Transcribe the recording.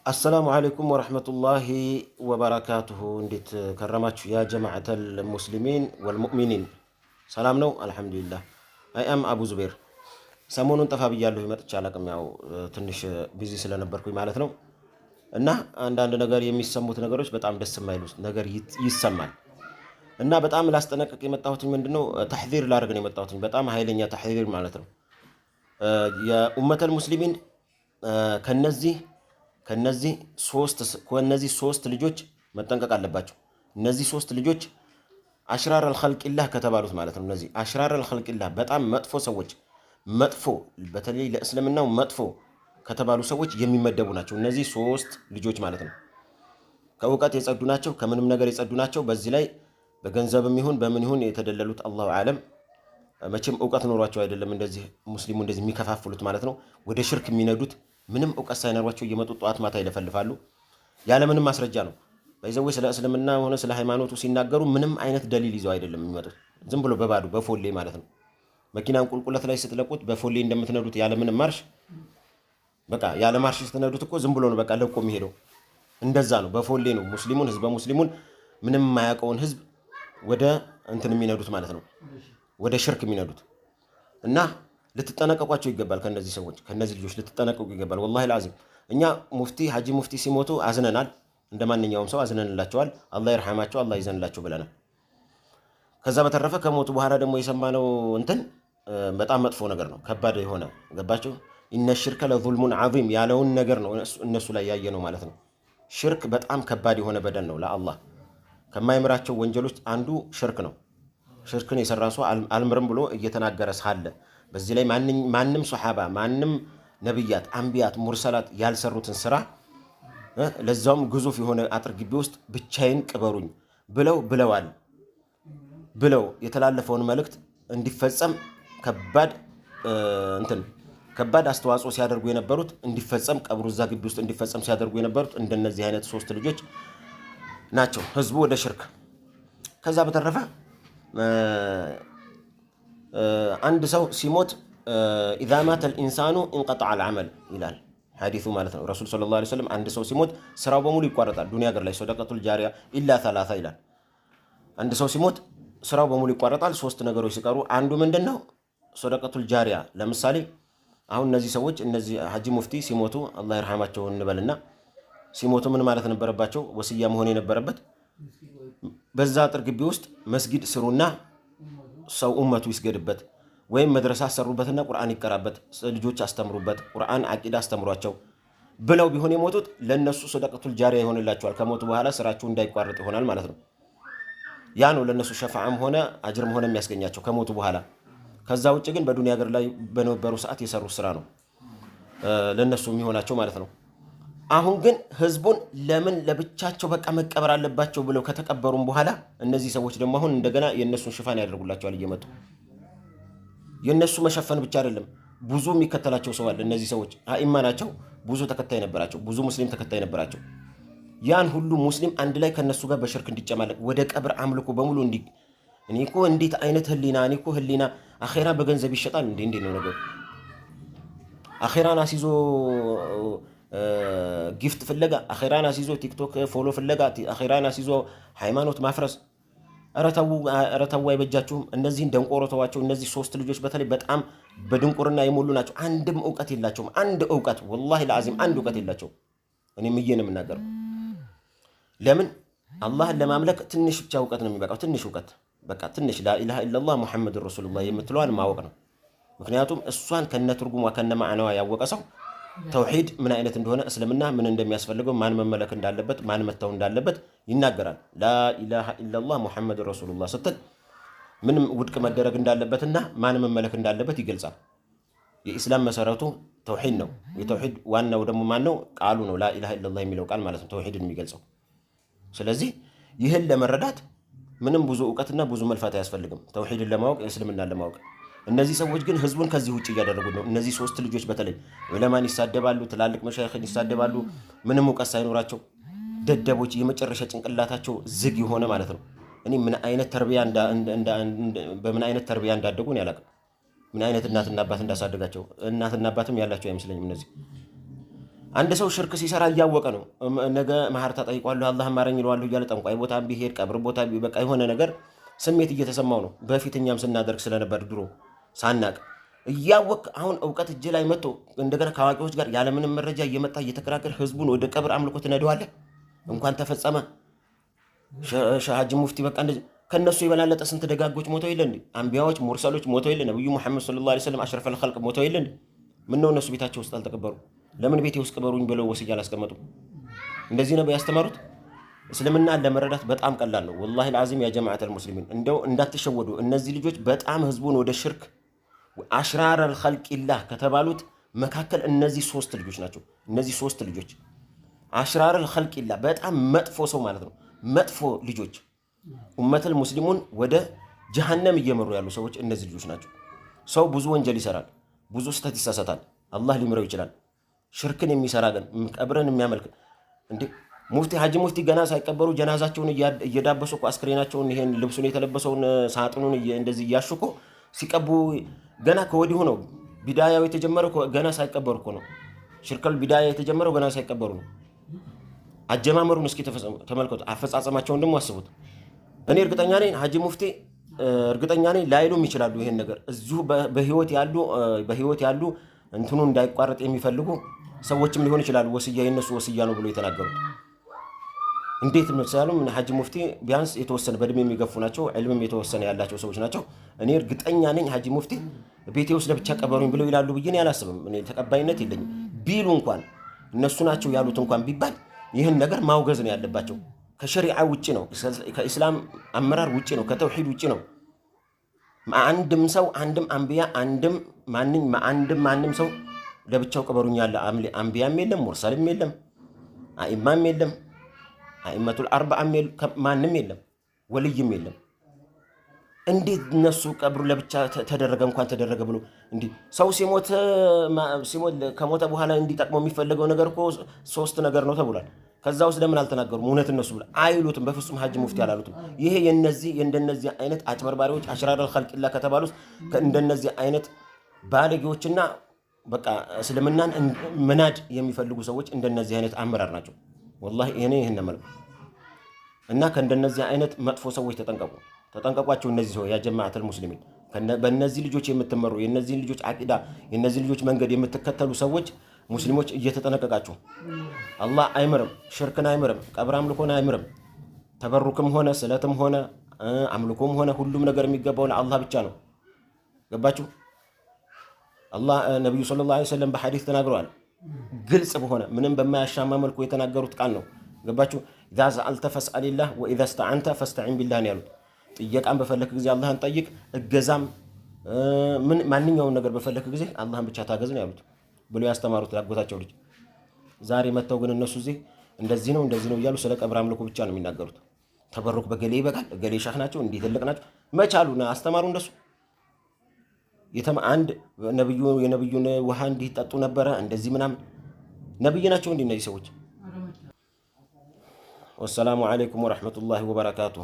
السلام عليكم ورحمة الله وبركاته። እንዴት ከረማችሁ? يا جماعة المسلمين والمؤمنين ሰላም ነው? አልሐምዱሊላህ። I am አቡ ዙቤር። ሰሞኑን ጠፋ ብያለሁ፣ መጥቼ አላቅም። ያው ትንሽ busy ስለነበርኩኝ ማለት ነው። እና አንዳንድ ነገር የሚሰሙት ነገሮች በጣም ደስ የማይሉ ነገር ይሰማል። እና በጣም ላስጠነቅቅ የመጣሁትኝ ምንድነው፣ تحذير ላደርግ ነው የመጣሁትኝ። በጣም ኃይለኛ تحذير ማለት ነው። የ أمة المسلمين ከነዚህ ሶስት ልጆች መጠንቀቅ አለባቸው። እነዚህ ሶስት ልጆች أشرار الخلق الله ከተባሉት ማለት ነው። እነዚህ أشرار الخلق الله በጣም መጥፎ ሰዎች፣ መጥፎ በተለይ ለእስልምናው መጥፎ ከተባሉ ሰዎች የሚመደቡ ናቸው። እነዚህ ሶስት ልጆች ማለት ነው። ከእውቀት የጸዱ ናቸው። ከምንም ነገር የጸዱ ናቸው። በዚህ ላይ በገንዘብም ይሁን በምን ይሁን የተደለሉት الله أعلم። መቼም እውቀት ኖሯቸው አይደለም እንደዚህ ሙስሊሙ እንደዚህ የሚከፋፍሉት ማለት ነው። ወደ ሽርክ የሚነዱት ምንም እውቀት ሳይኖሯቸው እየመጡ ጠዋት ማታ ይለፈልፋሉ። ያለምንም ማስረጃ ነው። By the way ስለ እስልምና ሆነ ስለ ሃይማኖቱ ሲናገሩ ምንም አይነት ደሊል ይዘው አይደለም የሚመጡት። ዝም ብሎ በባዶ በፎሌ ማለት ነው። መኪናን ቁልቁለት ላይ ስትለቁት በፎሌ እንደምትነዱት ያለምንም ማርሽ፣ በቃ ያለ ማርሽ ስትነዱት እኮ ዝም ብሎ ነው በቃ ለቆ የሚሄደው። እንደዛ ነው። በፎሌ ነው ሙስሊሙን፣ ህዝበ ሙስሊሙን፣ ምንም የማያውቀውን ህዝብ ወደ እንትን የሚነዱት ማለት ነው፣ ወደ ሽርክ የሚነዱት። እና ልትጠነቀቋቸው ይገባል። ከነዚህ ሰዎች፣ ከነዚህ ልጆች ልትጠነቀቁ ይገባል። والله العظيم እኛ ሙፍቲ ሀጂ ሙፍቲ ሲሞቱ አዝነናል። እንደ ማንኛውም ሰው አዝነንላቸዋል። አላህ ይርሐማቸው፣ አላህ ይዘንላቸው ብለናል። ከዛ በተረፈ ከሞቱ በኋላ ደግሞ የሰማነው እንትን በጣም መጥፎ ነገር ነው። ከባድ የሆነ፣ ገባችሁ? إن الشرك لظلم عظيم ያለውን ነገር ነው እነሱ ላይ ያየነው ማለት ነው። ሽርክ በጣም ከባድ የሆነ በደል ነው። ለአላህ ከማይምራቸው ወንጀሎች አንዱ ሽርክ ነው። ሽርክን የሰራ ሰው አልምርም ብሎ እየተናገረ ሳለ በዚህ ላይ ማንም ሶሓባ፣ ማንም ነቢያት፣ አንቢያት፣ ሙርሰላት ያልሰሩትን ስራ፣ ለዛውም ግዙፍ የሆነ አጥር ግቢ ውስጥ ብቻዬን ቅበሩኝ ብለው ብለዋል ብለው የተላለፈውን መልእክት እንዲፈጸም ከባድ እንትን ከባድ አስተዋጽኦ ሲያደርጉ የነበሩት፣ እንዲፈጸም ቀብሩ እዛ ግቢ ውስጥ እንዲፈጸም ሲያደርጉ የነበሩት እንደነዚህ አይነት ሶስት ልጆች ናቸው። ህዝቡ ወደ ሽርክ። ከዛ በተረፈ አንድ ሰው ሲሞት إذا مات الإنسان انقطع العمل ይላል ሐዲሱ ማለት ነው። ረሱል صلى الله عليه وسلم አንድ ሰው ሲሞት ስራው በሙሉ ይቋረጣል። ዱንያ ሀገር ላይ صدقة الجارية إلا ثلاثة ይላል። አንድ ሰው ሲሞት ስራው በሙሉ ይቋረጣል፣ ሶስት ነገሮች ሲቀሩ። አንዱ ምንድን ነው? صدقة الجارية። ለምሳሌ አሁን እነዚህ ሰዎች፣ እነዚህ ሀጂ ሙፍቲ ሲሞቱ፣ አላህ ይርሐማቸው እንበልና፣ ሲሞቱ ምን ማለት ነበረባቸው? ወስያ መሆን የነበረበት በዛ አጥር ግቢ ውስጥ መስጊድ ስሩና ሰው ኡመቱ ይስገድበት፣ ወይም መድረሳ አሰሩበትና ቁርአን ይቀራበት፣ ልጆች አስተምሩበት፣ ቁርአን አቂዳ አስተምሯቸው ብለው ቢሆን የሞቱት ለእነሱ صدقة الجارية ይሆንላቸዋል። ከሞቱ በኋላ ስራቸው እንዳይቋረጥ ይሆናል ማለት ነው። ያ ነው ለእነሱ ሸፋዓም ሆነ አጅርም ሆነ የሚያስገኛቸው ከሞቱ በኋላ። ከዛ ውጭ ግን በዱንያ ሀገር ላይ በነበሩ ሰዓት የሰሩት ስራ ነው ለእነሱ የሚሆናቸው ማለት ነው። አሁን ግን ህዝቡን ለምን ለብቻቸው በቃ መቀበር አለባቸው ብለው ከተቀበሩም በኋላ እነዚህ ሰዎች ደግሞ አሁን እንደገና የእነሱን ሽፋን ያደርጉላቸዋል እየመጡ። የእነሱ መሸፈን ብቻ አይደለም፣ ብዙ የሚከተላቸው ሰው አለ። እነዚህ ሰዎች አኢማ ናቸው። ብዙ ተከታይ ነበራቸው። ብዙ ሙስሊም ተከታይ ነበራቸው። ያን ሁሉ ሙስሊም አንድ ላይ ከነሱ ጋር በሽርክ እንዲጨማለቅ፣ ወደ ቀብር አምልኮ በሙሉ እንዲ እኔ እኮ እንዴት አይነት ህሊና፣ እኔ እኮ ህሊና፣ አኼራ በገንዘብ ይሸጣል እንዴ? እንዴት ነው ነገሩ? አኼራን አስይዞ gift ፍለጋ፣ አኼራን አስይዞ ቲክቶክ follow ፍለጋ፣ አኼራን አስይዞ ሃይማኖት ማፍረስ። ኧረ ተው፣ አይበጃችሁም። እነዚህን ደንቆሮ ተዋቸው። እነዚህ ሶስት ልጆች በተለይ በጣም በድንቁርና የሞሉ ናቸው። አንድም እውቀት የላቸውም። አንድ እውቀት፣ والله العظيم አንድ እውቀት የላቸውም። እኔ ምዬ ነው የምናገረው። ለምን አላህን ለማምለክ ትንሽ ብቻ እውቀት ነው የሚበቃው። ትንሽ እውቀት፣ በቃ ትንሽ لا إله إلا الله محمد رسول الله የምትለዋን ማወቅ ነው። ምክንያቱም እሷን ከነ ትርጉሟ ከነ ማዕናዋ ያወቀ ሰው ተውሂድ ምን አይነት እንደሆነ፣ እስልምና ምን እንደሚያስፈልገው፣ ማን መመለክ እንዳለበት፣ ማን መተው እንዳለበት ይናገራል። لا إله إلا الله محمد رسول الله ስትል ምንም ውድቅ መደረግ እንዳለበትና ማን መመለክ እንዳለበት ይገልጻል። የኢስላም መሰረቱ ተውሂድ ነው። የተውሂድ ዋናው ደግሞ ማን ነው? ቃሉ ነው። لا إله إلا الله የሚለው ቃል ማለት ነው ተውሂድን የሚገልጸው። ስለዚህ ይህን ለመረዳት ምንም ብዙ እውቀትና ብዙ መልፋት አያስፈልግም፣ ተውሂድን ለማወቅ፣ እስልምናን ለማወቅ። እነዚህ ሰዎች ግን ህዝቡን ከዚህ ውጭ እያደረጉት ነው። እነዚህ ሶስት ልጆች በተለይ ዑለማን ይሳደባሉ፣ ትላልቅ መሻይኽን ይሳደባሉ። ምንም እውቀት ሳይኖራቸው ደደቦች፣ የመጨረሻ ጭንቅላታቸው ዝግ የሆነ ማለት ነው። እኔ ምን አይነት ተርቢያ በምን አይነት ተርቢያ እንዳደጉ እኔ አላውቅም። ምን አይነት እናትና አባት እንዳሳደጋቸው፣ እናትና አባትም ያላቸው አይመስለኝም እነዚህ። አንድ ሰው ሽርክ ሲሰራ እያወቀ ነው። ነገ መሀርታ ጠይቋለሁ አላህ ማረኝ ይለዋለሁ እያለ ጠንቋይ ቦታ ቢሄድ ቀብር ቦታ በቃ የሆነ ነገር ስሜት እየተሰማው ነው። በፊት እኛም ስናደርግ ስለነበር ድሮ ሳናቅ እያወቅ አሁን እውቀት እጅ ላይ መጥቶ እንደገና ከአዋቂዎች ጋር ያለምንም መረጃ እየመጣ እየተከራከር ህዝቡን ወደ ቀብር አምልኮ ትነደዋለህ። እንኳን ተፈጸመ ሀጂ ሙፍቲ በቃ እንደዚህ ከእነሱ የበላለጠ ስንት ደጋጎች ሞተው የለ እንዴ? አንቢያዎች ሙርሰሎች ሞተው የለ? ነብዩ ሙሐመድ صلى الله عليه وسلم أشرف الخلق ሞተው የለ እንዴ? ምነው እነሱ ቤታቸው ውስጥ አልተቀበሩ? ለምን ቤቴ ውስጥ ቅበሩኝ ብለው ወስያ አላስቀመጡም? እንደዚህ ነው ያስተማሩት። እስልምናን ለመረዳት በጣም ቀላል ነው። والله العظيم يا جماعة المسلمين እንደው እንዳትሸወዱ። እነዚህ ልጆች በጣም ህዝቡን ወደ ሽርክ أشرار الخلق الله ከተባሉት መካከል እነዚህ ሶስት ልጆች ናቸው። እነዚህ ሶስት ልጆች أشرار الخلق الله በጣም መጥፎ ሰው ማለት ነው። መጥፎ ልጆች ኡመተል ሙስሊሙን ወደ ጀሃነም እየመሩ ያሉ ሰዎች እነዚህ ልጆች ናቸው። ሰው ብዙ ወንጀል ይሰራል፣ ብዙ ስህተት ይሳሳታል፣ አላህ ሊምረው ይችላል። ሽርክን የሚሰራ ግን ቀብርን የሚያመልክ እንዴ ሙፍቲ ሀጂ ሙፍቲ ገና ሳይቀበሩ ጀናዛቸውን እየዳበሱ እኮ አስክሬናቸውን ይሄን ልብሱን የተለበሰውን ሳጥኑን እንደዚህ እያሹ እኮ ሲቀቡ ገና ከወዲሁ ነው። ቢዳያው የተጀመረው ገና ሳይቀበሩ እኮ ነው። ሽርከል ቢዳያ የተጀመረው ገና ሳይቀበሩ ነው። አጀማመሩን እስኪ ተመልከቱ። አፈጻጸማቸውን ደግሞ አስቡት። እኔ እርግጠኛ ነኝ ሀጂ ሙፍቲ እርግጠኛ ነኝ ላይሉም ይችላሉ። ይሄን ነገር እዚሁ በህይወት ያሉ እንትኑ እንዳይቋረጥ የሚፈልጉ ሰዎችም ሊሆን ይችላሉ። ወስያ የነሱ ወስያ ነው ብሎ የተናገሩት እንዴት ምሳሉም ሀጂ ሙፍቲ ቢያንስ የተወሰነ በእድሜ የሚገፉ ናቸው፣ ዕልምም የተወሰነ ያላቸው ሰዎች ናቸው። እኔ እርግጠኛ ነኝ ሀጂ ሙፍቲ ቤቴ ውስጥ ለብቻ ቀበሩኝ ብለው ይላሉ ብዬ እኔ አላስብም። እኔ ተቀባይነት የለኝም። ቢሉ እንኳን እነሱ ናቸው ያሉት እንኳን ቢባል ይህን ነገር ማውገዝ ነው ያለባቸው። ከሸሪዓ ውጭ ነው፣ ከኢስላም አመራር ውጭ ነው፣ ከተውሂድ ውጭ ነው። አንድም ሰው አንድም አንቢያ አንድም ማንኝ አንድም ማንም ሰው ለብቻው ቅበሩኝ ያለ አንቢያም የለም፣ ሙርሰልም የለም፣ አኢማም የለም፣ አኢመቱል አርባዓም ማንም የለም፣ ወልይም የለም። እንዴት እነሱ ቀብሩ ለብቻ ተደረገ እንኳን ተደረገ ብሎ እንዲህ ሰው ሲሞት ከሞተ በኋላ እንዲጠቅመው የሚፈለገው ነገር እኮ ሶስት ነገር ነው ተብሏል። ከዛ ውስጥ ለምን አልተናገሩም? እውነት እነሱ ብሎ አይሉትም። በፍጹም ሀጂ ሙፍቲ አላሉትም። ይሄ የነዚህ የእንደነዚህ አይነት አጭበርባሪዎች أشرار الخلق الله ከተባሉት እንደነዚህ አይነት ባለጌዎችና በቃ እስልምናን መናድ የሚፈልጉ ሰዎች እንደነዚህ አይነት አመራር ናቸው። ወላሂ እኔ ይህን መልኩ እና ከእንደነዚህ አይነት መጥፎ ሰዎች ተጠንቀቁ፣ ተጠንቀቋቸው። እነዚህ ሰው يا جماعة المسلمين በእነዚህ ልጆች የምትመሩ የእነዚህን ልጆች አቂዳ የእነዚህ ልጆች መንገድ የምትከተሉ ሰዎች ሙስሊሞች እየተጠነቀቃችሁ። አላህ አይምርም፣ ሽርክን አይምርም፣ ቀብር አምልኮን አይምርም። ተበሩክም ሆነ ስለትም ሆነ አምልኮም ሆነ ሁሉም ነገር የሚገባው ለአላህ ብቻ ነው። ገባችሁ? አላህ ነቢዩ صلى الله عليه وسلم በሐዲስ ተናግረዋል። ግልጽ በሆነ ምንም በማያሻማ መልኩ የተናገሩት ቃል ነው። ገባችሁ? إذا سألت فاسأل الله وإذا استعنت فاستعن بالله ነው ያሉት። ጥየቃን በፈለክ ጊዜ አላህን ጠይቅ፣ እገዛም ማንኛውም ነገር በፈለክ ጊዜ አላህን ብቻ ታገዝ ነው ያሉት ብሎ ያስተማሩት ላጎታቸው ልጅ። ዛሬ መጥተው ግን እነሱ እዚህ እንደዚህ ነው እንደዚህ ነው እያሉ ስለ ቀብር አምልኮ ብቻ ነው የሚናገሩት። ተበሩክ በገሌ ይበቃል፣ እገሌ ሸህ ናቸው፣ እንዲህ ትልቅ ናቸው። መቻሉ አስተማሩ እንደሱ አንድ ነብዩ የነብዩን ውሃ እንዲህ ጠጡ ነበረ እንደዚህ ምናምን ነብይ ናቸው እንዲህ እነዚህ ሰዎች። والسلام عليكم ورحمة الله وبركاته።